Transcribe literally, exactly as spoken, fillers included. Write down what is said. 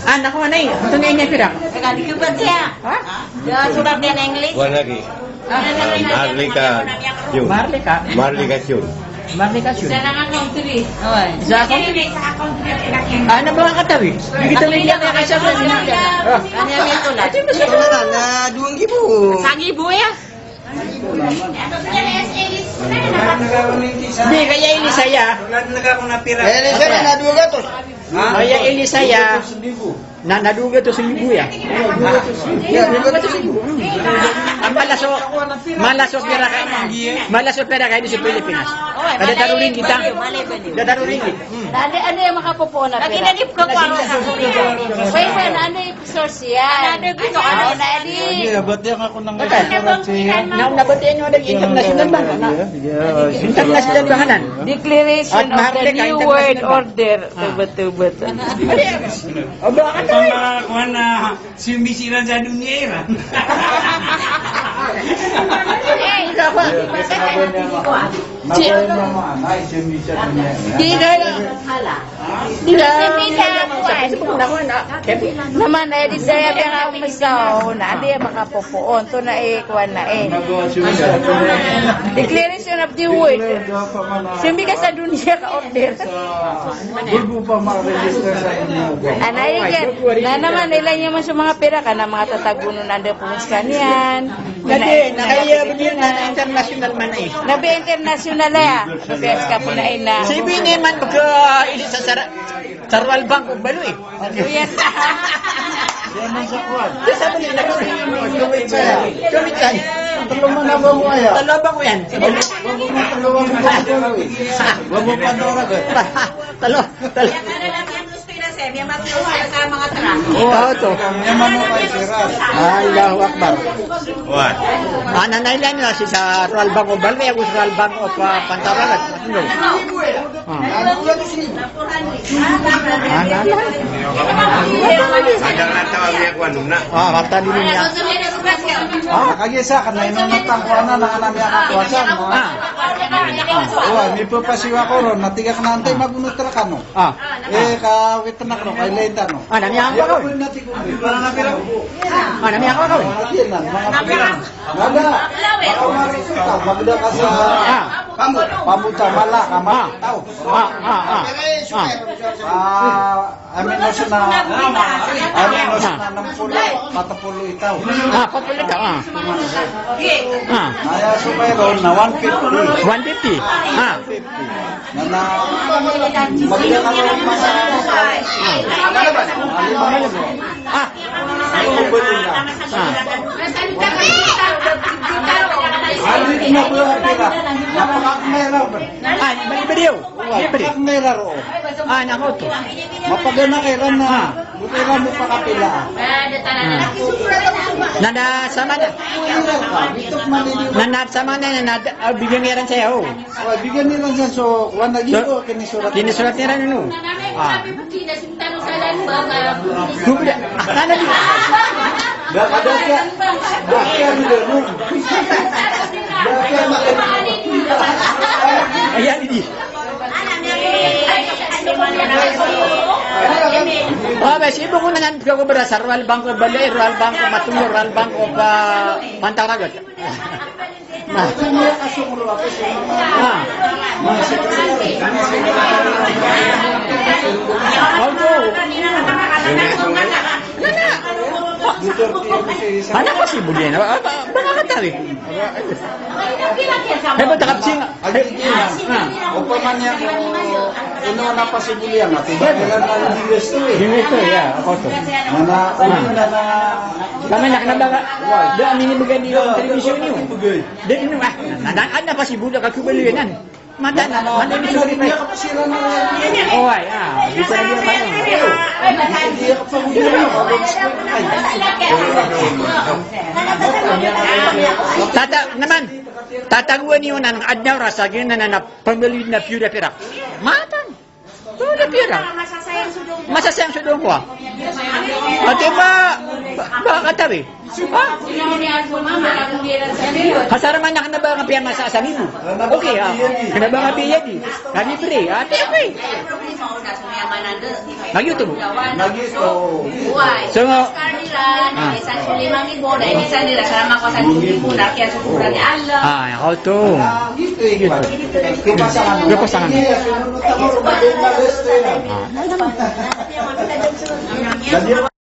Anak ko, anay. Ito na niya pira. Teka, di ko ba siya? Ha? Ya, surat niya na English. Wala lagi. Ah, Marlika Jun. Marlika? Marlika Jun. Marlika Jun. Isa na nga country. Oy. Isa ako? Isa ako country. Ano ba nga katawi? Hindi kita may niya kaya siya. Ano yan, may tulad? Ito yung gusto ko. Wala na, duwang gibo. Sa gibo, ya. Hindi, kaya ini saya. Kaya ini saya na duwang gatos. Ha? Kaya ini saya. Na, na duwang gatos ribu ya. Ya, duwang gatos ribu. Hmm. Ang malaso, malaso pera ka, malaso pera ka ini sa Pilipinas. Kada taro ringgit, ha? Kada taro ringgit. Hmm. Anda, anda yang makapopoon na pera? Lagi na di ko kwaro sa Korea. Pwede na, anda Sosyal. Ano na di? Iya, ba't yan ako nang Ba't? Nauna ba tayo nyo nag-international ba? International ba hanan? Declaration of the New World Order. Tubot-tubot. Pangkakuan na simbisiran sa dunya iran. Eh, Di kaya. Di ba? Naman, eh, di saya piyakaumisaw na, di makapopoon. To na, eh, kuwan na, eh. Declaration of the world. Simbika sa dunya ka order. Bulbo pa ma-register sa inyo. Ana, iyan. Na naman, ila niya man sa mga pera ka na mga tatagunon under po skaniyan. Dati, na kaya bigyan na international man eh. Na bi international ya. Na bi ska po na ina. Si Bini man pagka ili sa sara-, sarwal bang ko balo eh. Ano yan? Di sa bali na ko. Kawit sa, kawit sa. Talo man na ba mo aya? Talo ba ko yan? Wag mo, talo, wag mo, talo, wag mo. Talo, talo. Pinas, eh, may mga kinuha sa mga truck. Oo, to. May mga pa, sir. Allahu Akbar. Wan. Ana na ilan na si sa Royal Bank of Balwe, ako sa Royal Bank of, ah, Pantaragat. Ano? Ah. Ana na. Ada na tawag niya kung ano na. Ah, rata din niya. Ah, kagi sa, kanay nung natangkuan na, nanganami ang katuasan, no? Ah. Ah. Wa, mipapasiwa ko ron, na tig akn a antay magunot rkano. Ah. Eh, kawit na ko, kay lenta no. Ah, nami ako, kawit. Ah, nami ako, kawit. Nada. Magda ka sa, ah, pamuta, mala ka, ma-, tao. Ah, ah, ah. Ah. Ah, aminos na, aminos na nang pulo, patapolo itaw. Ah, patapolo itaw, ah. Ah. Aya so mayroon na one fifty. One fifty. Ah. Na, na, magda ka lang mas, ah. Ah. Ah. Ano na ba ang pera? Napakakmera ba? Ah, bali, bali, oh. Bali, bali. Napakakmera ro. Ah, nako to. Mapagana kay ran na. Ah. Buti ran mo pakapila. Ah. Na, na, sama na. Na, na, sama na, na, na, ah, bigyan niya ran sa'yo. Oh, bigyan niya ran sa'yo. So, kuwan lagi ko, kinisurat. Kinisurat niya ran, ano? Ah. Dubli. Ah, nana di. Ayan, di. Ah, ba, sibuk ko na nan, ko berasar, Royal Bank of Balai, Royal Bank of Matungo, Royal Bank of, ah, Pantaragat. Na. Ah. Oto. Nana. Ana ko si Bulian. Ba, ba, ba nga katawi? Ay, ba, takap sing. Ah. Opama niyan ko, ino na pa si Bulian, ati ba kailan na di gusto eh. Di gusto, ya, ako to. Mana, ah. Ano na na Kami na kena ba nga, da, minibigay niyo ang television niyo. Di, di, ah, na, na, na, na, pa si Buda ka kubalinan. Mata na, mata na, sorry, pa. Oh, ay, ah, bisa na niya pa. Tata, naman, tataguan niyo na, adnaw rasa, gina na, na, pamilya na, pure pira. Matan. Pure pira. Masasayang so doon ko, ah. Ati ba, Ba katawi? Ha? Kasar man na kena ba nga piya masa sa mibo. Okay, ha. Kena ba nga piya di. Kami free. Ha, okay. Lagi ito mo. Lagi ito. So, ah. Ah, ako to. Ito. Ito pasangan. Ah.